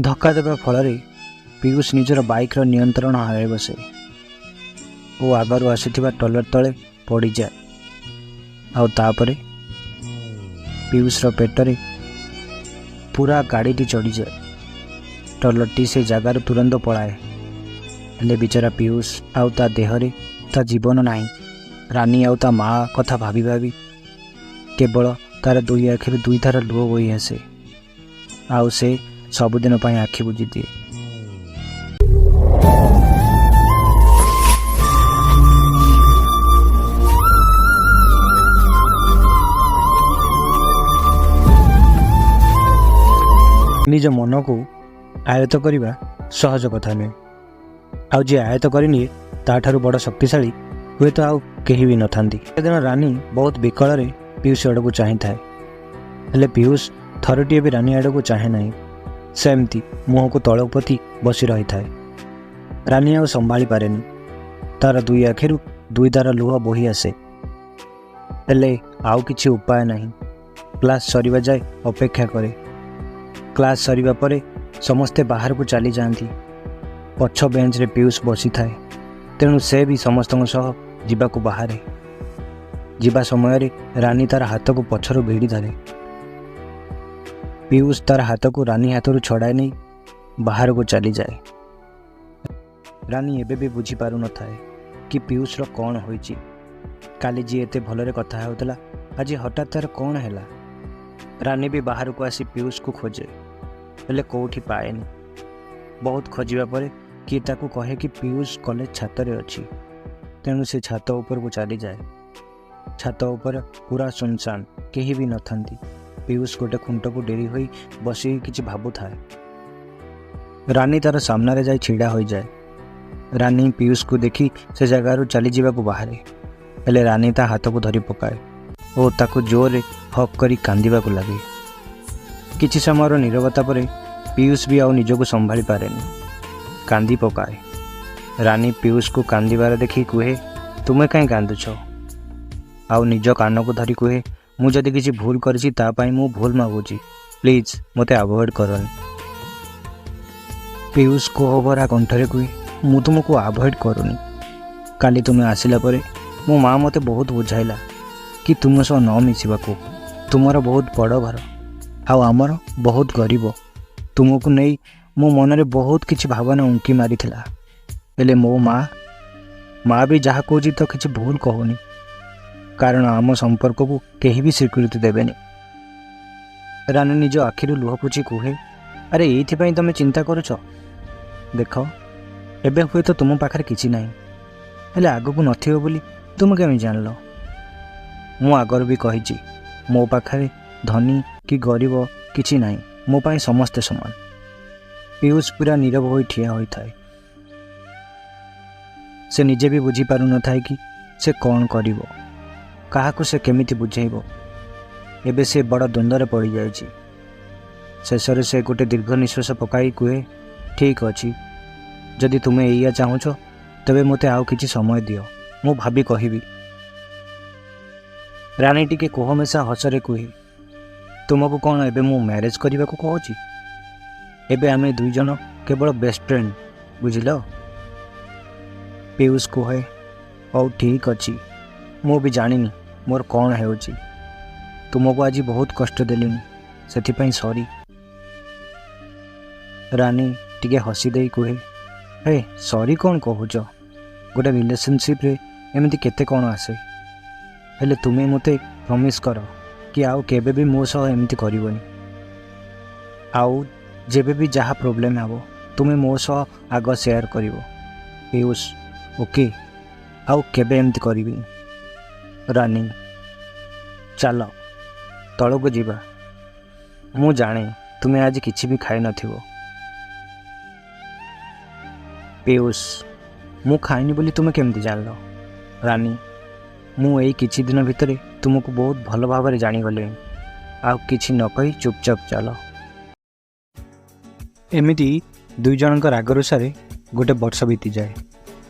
ଧକ୍କା ଦେବା ଫଳରେ ପୀୟୁଷ ନିଜର ବାଇକ୍ର ନିୟନ୍ତ୍ରଣ ହରାଇ ବସେ ଓ ଆଗରୁ ଆସୁଥିବା ଟ୍ରଲର ତଳେ ପଡ଼ିଯାଏ। ଆଉ ତାପରେ ପୀୟୁଷର ପେଟରେ ପୁରା ଗାଡ଼ିଟି ଚଢ଼ିଯାଏ। ଟ୍ରଲରଟି ସେ ଜାଗାରୁ ତୁରନ୍ତ ପଳାଏ। ହେଲେ ବିଚରା ପୀୟୁଷ, ଆଉ ତା ଦେହରେ ତା ଜୀବନ ନାହିଁ। ରାନୀ ଆଉ ତା ମା କଥା ଭାବି ଭାବି କେବଳ ତାର ଦୁଇ ଆଖିରୁ ଦୁଇଧାର ଲୁହ ବୋହି ଆସେ ଆଉ ସେ ସବୁଦିନ ପାଇଁ ଆଖି ବୁଜିଦିଏ। ନିଜ ମନକୁ ଆୟତ୍ତ କରିବା ସହଜ କଥା ନୁହେଁ, ଆଉ ଯିଏ ଆୟତ୍ତ କରିନିଏ ତାଠାରୁ ବଡ଼ ଶକ୍ତିଶାଳୀ ହୁଏତ ଆଉ କେହି ବି ନଥାନ୍ତି। ସେଦିନ ରାନୀ ବହୁତ ବିକଳରେ ପୀୟୁଷ ଆଡ଼କୁ ଚାହିଁଥାଏ। ହେଲେ ପୀୟୁଷ ଥରଟିଏ ବି ରାନୀ ଆଡ଼କୁ ଚାହେଁ ନାହିଁ। ସେମିତି ମୁହଁକୁ ତଳକୁ ପୋତି ବସି ରହିଥାଏ। ରାନୀ ଆଉ ସମ୍ଭାଳି ପାରେନି। ତାର ଦୁଇ ଆଖିରୁ ଦୁଇ ଧାର ଲୁହ ବୋହି ଆସେ। ହେଲେ ଆଉ କିଛି ଉପାୟ ନାହିଁ। କ୍ଲାସ୍ ସରିବା ଯାଏ ଅପେକ୍ଷା କରେ। କ୍ଲାସ୍ ସରିବା ପରେ ସମସ୍ତେ ବାହାରକୁ ଚାଲିଯାଆନ୍ତି। ପଛ ବେଞ୍ଚରେ ପୀୟୁଷ ବସିଥାଏ, ତେଣୁ ସେ ବି ସମସ୍ତଙ୍କ ସହ ଯିବାକୁ ବାହାରେ। ଯିବା ସମୟରେ ରାନୀ ତାର ହାତକୁ ପଛରୁ ଭିଡ଼ି ଧରେ। ପୀୟୁଷ ତାର ହାତକୁ ରାନୀ ହାତରୁ ଛଡ଼ାଇ ନେଇ ବାହାରକୁ ଚାଲିଯାଏ। ରାନୀ ଏବେ ବି ବୁଝିପାରୁନଥାଏ କି ପୀୟୁଷର କ'ଣ ହୋଇଛି। କାଲି ଯିଏ ଏତେ ଭଲରେ କଥା ହେଉଥିଲା, ଆଜି ହଠାତ୍ ତାର କ'ଣ ହେଲା? ରାନୀ ବି ବାହାରକୁ ଆସି ପୀୟୁଷକୁ ଖୋଜେ, ହେଲେ କୋଉଠି ପାଏନି। ବହୁତ ଖୋଜିବା ପରେ କିଏ ତାକୁ କହେ କି ପୀୟୁଷ କଲେଜ ଛାତରେ ଅଛି। ତେଣୁ ସେ ଛାତ ଉପରକୁ ଚାଲିଯାଏ। ଛାତ ଉପରେ ପୁରା ସୁନସାନ, କେହି ବି ନଥାନ୍ତି। ପୀୟୁଷ ଗୋଟେ ଖୁଣ୍ଟକୁ ଡେରି ହୋଇ ବସି କିଛି ଭାବୁଥାଏ। ରାନୀ ତାର ସାମ୍ନାରେ ଯାଇ ଛିଡ଼ା ହୋଇଯାଏ। ରାନୀ ପୀୟୁଷକୁ ଦେଖି ସେ ଜାଗାରୁ ଚାଲିଯିବାକୁ ବାହାରେ। ହେଲେ ରାନୀ ତା ହାତକୁ ଧରି ପକାଏ ଓ ତାକୁ ଜୋରରେ ହକ୍ କରି କାନ୍ଦିବାକୁ ଲାଗେ। କିଛି ସମୟର ନୀରବତା ପରେ ପୀୟୁଷ ବି ଆଉ ନିଜକୁ ସମ୍ଭାଳି ପାରେନି, କାନ୍ଦି ପକାଏ। ରାନୀ ପୀୟୁଷକୁ କାନ୍ଦିବାର ଦେଖି କୁହେ, "ତୁମେ କାହିଁ କାନ୍ଦୁଛ?" ଆଉ ନିଜ କାନକୁ ଧରି କୁହେ, "ମୁଁ ଯଦି କିଛି ଭୁଲ କରିଛି, ତା ପାଇଁ ମୁଁ ଭୁଲ ମାଗୁଛି। ପ୍ଲିଜ୍ ମୋତେ ଆଭଏଡ଼ କରନି।" ପୀୟୁଷ କୋହଭରା କଣ୍ଠରେ କୁହେ, "ମୁଁ ତୁମକୁ ଆଭଏଡ଼ କରୁନି। କାଲି ତୁମେ ଆସିଲା ପରେ ମୋ ମା ମୋତେ ବହୁତ ବୁଝାଇଲା କି ତୁମ ସହ ନ ମିଶିବାକୁ। ତୁମର ବହୁତ ବଡ଼ ଘର ଆଉ ଆମର ବହୁତ ଗରିବ। ତୁମକୁ ନେଇ ମୋ ମନରେ ବହୁତ କିଛି ଭାବନା ଉଙ୍କି ମାରିଥିଲା। ହେଲେ ମୋ ମା ବି ଯାହା କହୁଛି ତ କିଛି ଭୁଲ କହୁନି, କାରଣ ଆମ ସମ୍ପର୍କକୁ କେହି ବି ସ୍ୱୀକୃତି ଦେବେନି।" ରାନୀ ନିଜ ଆଖିରୁ ଲୁହ ପୋଛି କୁହେ, "ଆରେ, ଏଇଥିପାଇଁ ତୁମେ ଚିନ୍ତା କରୁଛ? ଦେଖ, ଏବେ ହୁଏତ ତୁମ ପାଖରେ କିଛି ନାହିଁ, ହେଲେ ଆଗକୁ ନଥିବ ବୋଲି ତୁମେ କେମିତି ଜାଣିଲ? ମୁଁ ଆଗରୁ ବି କହିଛି, ମୋ ପାଖରେ ଧନୀ କି ଗରିବ କିଛି ନାହିଁ। ମୋ ପାଇଁ ସମସ୍ତେ ସମାନ।" ପୀୟୁଷ ପୁରା ନୀରବ ହୋଇ ଠିଆ ହୋଇଥାଏ। ସେ ନିଜେ ବି ବୁଝିପାରୁନଥାଏ କି ସେ କ'ଣ କରିବ, କାହାକୁ ସେ କେମିତି ବୁଝେଇବ। ଏବେ ସେ ବଡ଼ ଦ୍ୱନ୍ଦ୍ୱରେ ପଡ଼ିଯାଇଛି। ଶେଷରେ ସେ ଗୋଟେ ଦୀର୍ଘ ନିଶ୍ୱାସ ପକାଇ କୁହେ, "ଠିକ୍ ଅଛି, ଯଦି ତୁମେ ଏଇଆ ଚାହୁଁଛ, ତେବେ ମୋତେ ଆଉ କିଛି ସମୟ ଦିଅ। ମୁଁ ଭାବି କହିବି।" ରାନୀ ଟିକେ କୋହମିଶା ହସରେ କୁହେ, "ତୁମକୁ କ'ଣ ଏବେ ମୁଁ ମ୍ୟାରେଜ୍ କରିବାକୁ କହୁଛି? ଏବେ ଆମେ ଦୁଇ ଜଣ କେବଳ ବେଷ୍ଟ ଫ୍ରେଣ୍ଡ, ବୁଝିଲ?" ପୀୟୁଷ କୁହେ, "ହଉ, ଠିକ୍ ଅଛି। ମୁଁ ବି ଜାଣିନି ମୋର କ'ଣ ହେଉଛି। ତୁମକୁ ଆଜି ବହୁତ କଷ୍ଟ ଦେଲିଣି, ସେଥିପାଇଁ ସରି।" ରାନୀ ଟିକେ ହସି ଦେଇ କୁହେ, "ହେ, ସରି କ'ଣ କହୁଛ? ଗୋଟେ ରିଲେସନସିପ୍ରେ ଏମିତି କେତେ କ'ଣ ଆସେ। ହେଲେ ତୁମେ ମୋତେ ପ୍ରମିସ୍ କର କି ଆଉ କେବେ ବି ମୋ ସହ ଏମିତି କରିବନି, ଆଉ ଯେବେ ବି ଯାହା ପ୍ରୋବ୍ଲେମ୍ ହେବ, ତୁମେ ମୋ ସହ ଆଗ ସେୟାର କରିବ।" ପୀୟୁଷ, "ଓକେ, ଆଉ କେବେ ଏମିତି କରିବିନି।" ରାନୀ, "ଚାଲ, ତଳକୁ ଯିବା। ମୁଁ ଜାଣେ ତୁମେ ଆଜି କିଛି ବି ଖାଇନଥିବ।" ପୀୟୁଷ, "ମୁଁ ଖାଇନି ବୋଲି ତୁମେ କେମିତି ଜାଣିଲ?" ରାନୀ, "ମୁଁ ଏଇ କିଛି ଦିନ ଭିତରେ ତୁମକୁ ବହୁତ ଭଲ ଭାବରେ ଜାଣିଗଲିଣି। ଆଉ କିଛି ନ କହି ଚୁପଚାପ ଚାଲ।" ଏମିତି ଦୁଇ ଜଣଙ୍କ ରାଗରୁଷାରେ ଗୋଟେ ବର୍ଷ ବିତିଯାଏ।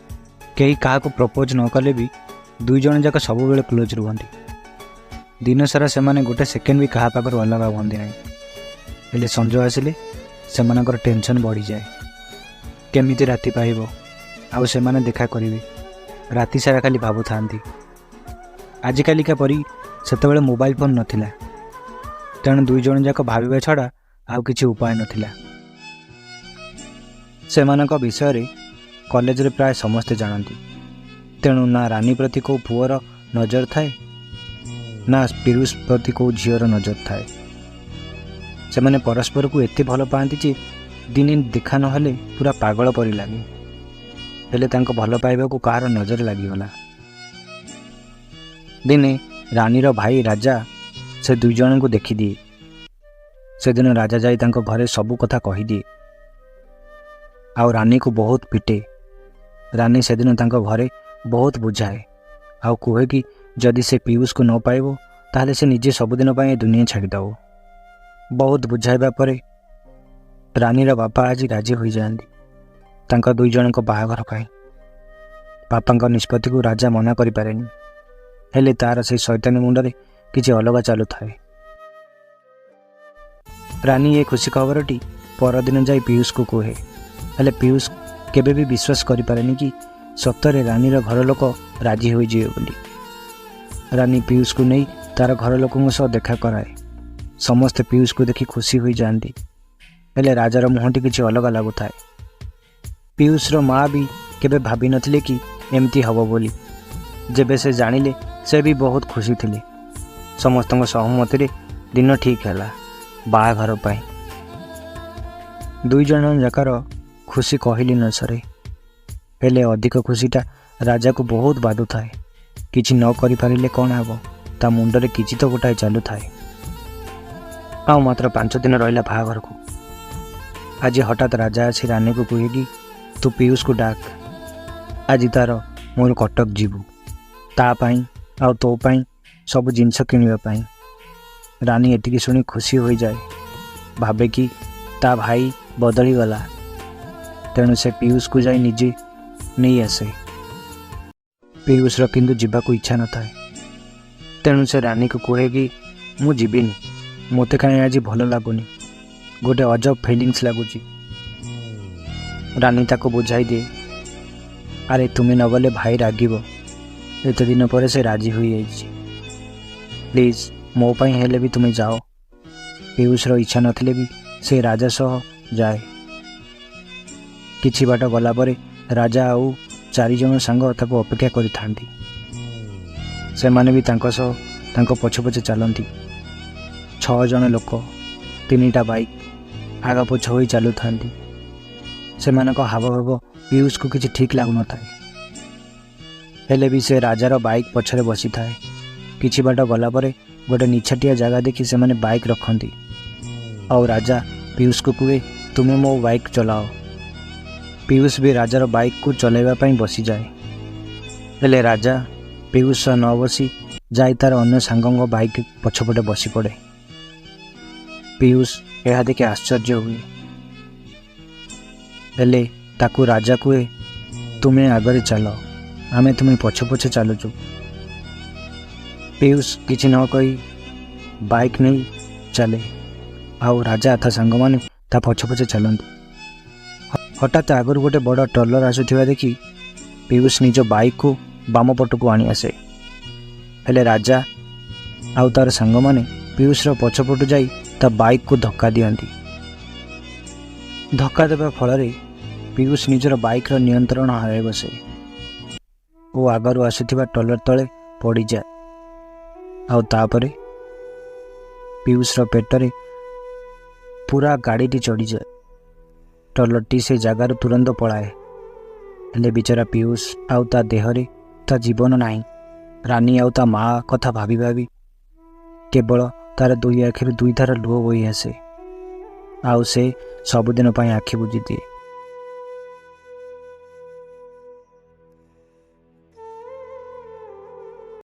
କେହି କାହାକୁ ପ୍ରପୋଜ୍ ନ କଲେ ବି ଦୁଇ ଜଣ ଯାକ ସବୁବେଳେ କ୍ଲୋଜ୍ ରୁହନ୍ତି। ଦିନସାରା ସେମାନେ ଗୋଟେ ସେକେଣ୍ଡ ବି କାହା ପାଖରୁ ଅଲଗା ହୁଅନ୍ତି ନାହିଁ। ହେଲେ ସଞ୍ଜ ଆସିଲେ ସେମାନଙ୍କର ଟେନସନ୍ ବଢ଼ିଯାଏ। କେମିତି ରାତି ପାହିବ ଆଉ ସେମାନେ ଦେଖା କରିବେ, ରାତି ସାରା ଖାଲି ଭାବୁଥାନ୍ତି। ଆଜିକାଲିକା ପରି ସେତେବେଳେ ମୋବାଇଲ ଫୋନ୍ ନଥିଲା, ତେଣୁ ଦୁଇ ଜଣ ଯାକ ଭାବିବା ଛଡ଼ା ଆଉ କିଛି ଉପାୟ ନଥିଲା। ସେମାନଙ୍କ ବିଷୟରେ କଲେଜରେ ପ୍ରାୟ ସମସ୍ତେ ଜାଣନ୍ତି, ତେଣୁ ନା ରାନୀ ପ୍ରତି କେଉଁ ପୁଅର ନଜର ଥାଏ, ନା ପିୟୁଷ ପ୍ରତି କେଉଁ ଝିଅର ନଜର ଥାଏ। ସେମାନେ ପରସ୍ପରକୁ ଏତେ ଭଲ ପାଆନ୍ତି ଯେ ଦିନେ ଦେଖା ନହେଲେ ପୁରା ପାଗଳ ପରି ଲାଗେ। ହେଲେ ତାଙ୍କ ଭଲ ପାଇବାକୁ କାହାର ନଜର ଲାଗିଗଲା। ଦିନେ ରାନୀର ଭାଇ ରାଜା ସେ ଦୁଇ ଜଣଙ୍କୁ ଦେଖିଦିଏ। ସେଦିନ ରାଜା ଯାଇ ତାଙ୍କ ଘରେ ସବୁ କଥା କହିଦିଏ ଆଉ ରାନୀକୁ ବହୁତ ପିଟେ। ରାନୀ ସେଦିନ ତାଙ୍କ ଘରେ ବହୁତ ବୁଝାଏ ଆଉ କୁହେ କି ଯଦି ସେ ପିୟୁଷକୁ ନ ପାଇବ ତାହେଲେ ସେ ନିଜେ ସବୁଦିନ ପାଇଁ ଏ ଦୁନିଆ ଛାଡ଼ିଦେବ। ବହୁତ ବୁଝାଇବା ପରେ ରାନୀର ବାପା ଆଜି ରାଜି ହୋଇଯାଆନ୍ତି ତାଙ୍କ ଦୁଇ ଜଣଙ୍କ ବାହାଘର ପାଇଁ। ବାପାଙ୍କ ନିଷ୍ପତ୍ତିକୁ ରାଜା ମନା କରିପାରେନି, ହେଲେ ତାର ସେଇ ଶୈତାନୀ ମୁଣ୍ଡରେ କିଛି ଅଲଗା ଚାଲୁଥାଏ। ରାନୀ ଏ ଖୁସି ଖବରଟି ପରଦିନ ଯାଇ ପିୟୁଷକୁ କୁହେ, ହେଲେ ପିୟୁଷ କେବେ ବି ବିଶ୍ୱାସ କରିପାରେନି କି ସତରେ ରାନୀର ଘର ଲୋକ ରାଜି ହୋଇଯିବେ ବୋଲି। ରାନୀ ପିୟୁଷକୁ ନେଇ ତାର ଘର ଲୋକଙ୍କ ସହ ଦେଖା କରାଏ। ସମସ୍ତେ ପିୟୁଷକୁ ଦେଖି ଖୁସି ହୋଇଯାଆନ୍ତି, ହେଲେ ରାଜାର ମୁହଁଟି କିଛି ଅଲଗା ଲାଗୁଥାଏ। ପିୟୁଷର ମା ବି କେବେ ଭାବିନଥିଲେ କି ଏମିତି ହେବ ବୋଲି। ଯେବେ ସେ ଜାଣିଲେ ସେ ବି ବହୁତ ଖୁସି ଥିଲେ। ସମସ୍ତଙ୍କ ସହମତିରେ ଦିନ ଠିକ୍ ହେଲା ବାହାଘର ପାଇଁ। ଦୁଇ ଜଣ ଯାକର ଖୁସି କହିଲି ନ ସରେ, ହେଲେ ଅଧିକ ଖୁସିଟା ରାଜାକୁ ବହୁତ ବାଧୁଥାଏ। କିଛି ନ କରିପାରିଲେ କ'ଣ ହେବ, ତା ମୁଣ୍ଡରେ କିଛି ତ ଗୋଟାଏ ଚାଲୁଥାଏ। ଆଉ ମାତ୍ର 5 ଦିନ ରହିଲା ବାହାଘରକୁ। ଆଜି ହଠାତ୍ ରାଜା ଆସି ରାନୀକୁ କୁହେ କି ତୁ ପିୟୁଷକୁ ଡାକ, ଆଜି ତାର ମୋର କଟକ ଯିବୁ, ତା ପାଇଁ ଆଉ ତୋ ପାଇଁ ସବୁ ଜିନିଷ କିଣିବା ପାଇଁ। ରାନୀ ଏତିକି ଶୁଣି ଖୁସି ହୋଇଯାଏ, ଭାବେ କି ତା ଭାଇ ବଦଳିଗଲା। ତେଣୁ ସେ ପିୟୁଷକୁ ଯାଇ ନିଜେ ନେଇ ଆସେ। ପିୟୁଷର କିନ୍ତୁ ଯିବାକୁ ଇଚ୍ଛା ନଥାଏ, ତେଣୁ ସେ ରାନୀକୁ କୁହେ କି ମୁଁ ଯିବିନି, ମୋତେ କାହିଁ ଆଜି ଭଲ ଲାଗୁନି, ଗୋଟେ ଅଜବ ଫିଲିଙ୍ଗସ୍ ଲାଗୁଛି। ରାନୀ ତାକୁ ବୁଝାଇ ଦିଏ, ଆରେ ତୁମେ ନଗଲେ ଭାଇ ରାଗିବ, ଏତେ ଦିନ ପରେ ସେ ରାଜି ହୋଇଯାଇଛି, ପ୍ଲିଜ୍ ମୋ ପାଇଁ ହେଲେ ବି ତୁମେ ଯାଅ। ପିୟୁଷର ଇଚ୍ଛା ନଥିଲେ ବି ସେ ରାଜା ସହ ଯାଏ। କିଛି ବାଟ ଗଲା ପରେ ରାଜା ଆଉ 4 ଜଣ ସାଙ୍ଗ ତାକୁ ଅପେକ୍ଷା କରିଥାନ୍ତି। ସେମାନେ ବି ତାଙ୍କ ସହ ତାଙ୍କ ପଛେ ପଛେ ଚାଲନ୍ତି। 6 ଜଣ ଲୋକ, 3ଟା ବାଇକ୍ ଆଗ ପଛ ହୋଇ ଚାଲୁଥାନ୍ତି। ସେମାନଙ୍କ ହାବଭାବ ପିୟୁଷକୁ କିଛି ଠିକ୍ ଲାଗୁନଥାଏ, ହେଲେ ବି ସେ ରାଜାର ବାଇକ୍ ପଛରେ ବସିଥାଏ। କିଛି ବାଟ ଗଲା ପରେ ଗୋଟେ ନିଛାଟିଆ ଜାଗା ଦେଖି ସେମାନେ ବାଇକ୍ ରଖନ୍ତି ଆଉ ରାଜା ପିୟୁଷକୁ କୁହେ ତୁମେ ମୋ ବାଇକ୍ ଚଲାଅ। ପିୟୁଷ ବି ରାଜାର ବାଇକ୍କୁ ଚଲାଇବା ପାଇଁ ବସିଯାଏ, ହେଲେ ରାଜା ପିୟୁଷ ସହ ନ ବସି ଯାଇ ତାର ଅନ୍ୟ ସାଙ୍ଗଙ୍କ ବାଇକ୍ ପଛପଟେ ବସିପଡ଼େ। ପିୟୁଷ ଏହା ଦେଖି ଆଶ୍ଚର୍ଯ୍ୟ ହୁଏ, ହେଲେ ତାକୁ ରାଜା କୁହେ ତୁମେ ଆଗରେ ଚାଲ, ଆମେ ତୁମେ ପଛେ ପଛେ ଚାଲୁଛୁ। ପିୟୁଷ କିଛି ନ କହି ବାଇକ୍ ନେଇ ଚାଲେ ଆଉ ରାଜା ତା ସାଙ୍ଗମାନେ ତା ପଛେ ପଛେ ଚାଲନ୍ତି। ହଠାତ୍ ଆଗରୁ ଗୋଟେ ବଡ଼ ଟ୍ରଲର ଆସୁଥିବା ଦେଖି ପିୟୁଷ ନିଜ ବାଇକ୍କୁ ବାମ ପଟକୁ ଆଣି ଆସେ, ହେଲେ ରାଜା ଆଉ ତାର ସାଙ୍ଗମାନେ ପିୟୁଷର ପଛପଟୁ ଯାଇ ତା ବାଇକ୍କୁ ଧକ୍କା ଦିଅନ୍ତି। ଧକ୍କା ଦେବା ଫଳରେ ପିୟୁଷ ନିଜର ବାଇକ୍ର ନିୟନ୍ତ୍ରଣ ହରାଇ ବସେ ଓ ଆଗରୁ ଆସୁଥିବା ଟ୍ରଲର ତଳେ ପଡ଼ିଯାଏ। ଆଉ ତାପରେ ପିୟୁଷର ପେଟରେ ପୁରା ଗାଡ଼ିଟି ଚଢ଼ିଯାଏ। ଟ୍ରଲରଟି ସେ ଜାଗାରୁ ତୁରନ୍ତ ପଳାଏ, ହେଲେ ବିଚରା ପିୟୁଷ ଆଉ ତା ଦେହରେ ତା ଜୀବନ ନାହିଁ। ରାନୀ ଆଉ ତା ମା କଥା ଭାବି ଭାବି କେବଳ ତାର ଦୁଇ ଆଖିରୁ 2 ଧାର ଲୁହ ବୋହି ଆସେ ଆଉ ସେ ସବୁଦିନ ପାଇଁ ଆଖି ବୁଜିଦିଏ।